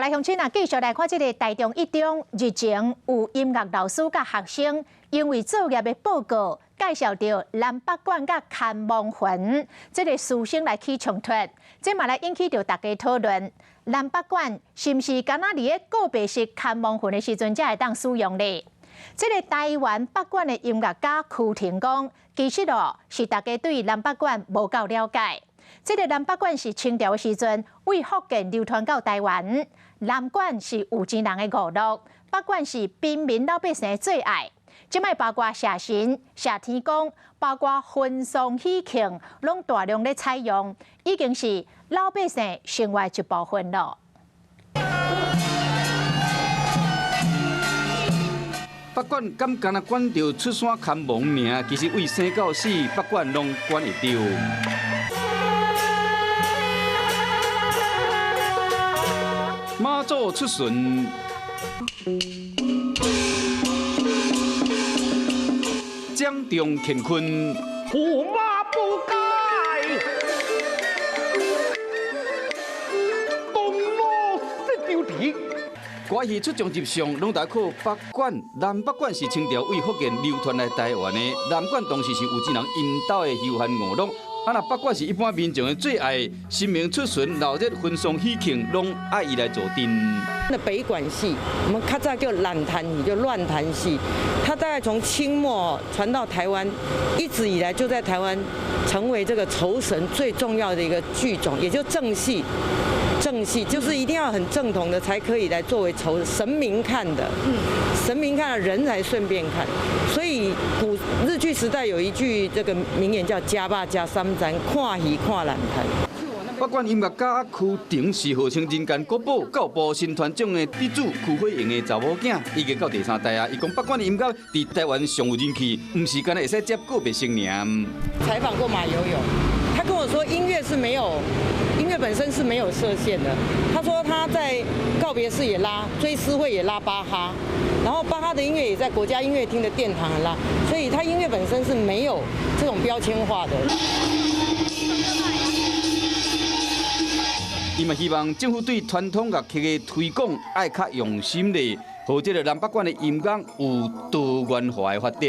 來鄉親啊，繼續來看這个台中一中日前有音樂老師佮學生，因為作業的報告介紹著南北管佮牽亡魂這个師生來起衝突，這嘛來引起著大家討論。南北管是毋是干焦佇咧告別式牽亡魂的時陣才會當使用咧？這个台灣北管的音樂家柯廷講，其實哦是大家對南北管無夠了解。這个南北管是清朝的時陣，為福建流傳到台灣。南管是有錢人的娛樂，北管是平民老百姓的最愛。這擺包括社神、社天公，包括婚喪喜慶，攏大量咧採用，已經是老百姓生活一部分囉。北管敢干焦管著出山牽亡爾，其實對生到死，北管攏管會著。媽祖出巡，掌中乾坤，駙馬不改，東羅西丟地。歌戲出將入相，攏得靠北管。南北管是清朝對福建流傳來台灣的，南管當時是有錢人𪜶兜的休閒娛樂。啊，若北管是一般民眾的最愛，神明出巡、鬧熱、婚喪喜慶，攏愛伊來坐鎮。那北管戲，我們較早叫爛攤戲，就亂彈戲。它大概從清末傳到台灣，一直以來就在台灣成為這個酬神最重要的一個劇種，也就正戲。正戲就是一定要很正統的，才可以來作為酬神明看的。神明看了人才順便看。所以古日據時代有一句這個名言叫“食肉食三餐，看戲看爛攤”。北管音樂家柯廷是號稱人間國寶教部新團獎的得主柯慧英的查某囝，已經到第三代啊。伊講北管音樂佇台灣上有人氣，毋是干焦會使接告別式爾。採訪過馬友友，他跟我說音樂是沒有，音樂本身是沒有設限的。他說他在告別式也拉，追思會也拉巴哈，然後巴哈的音樂也在國家音樂廳的殿堂拉，所以他音樂本身是沒有這種標籤化的。伊嘛希望政府對傳統樂器的推廣愛較用心咧，予這个南北管的音樂有多元化的發展。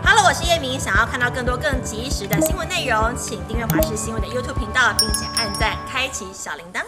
Hello，我是葉明，想要看到更多更及時的新聞內容，請訂閱華視新聞的 YouTube 頻道，並且按讚，開啟小鈴鐺。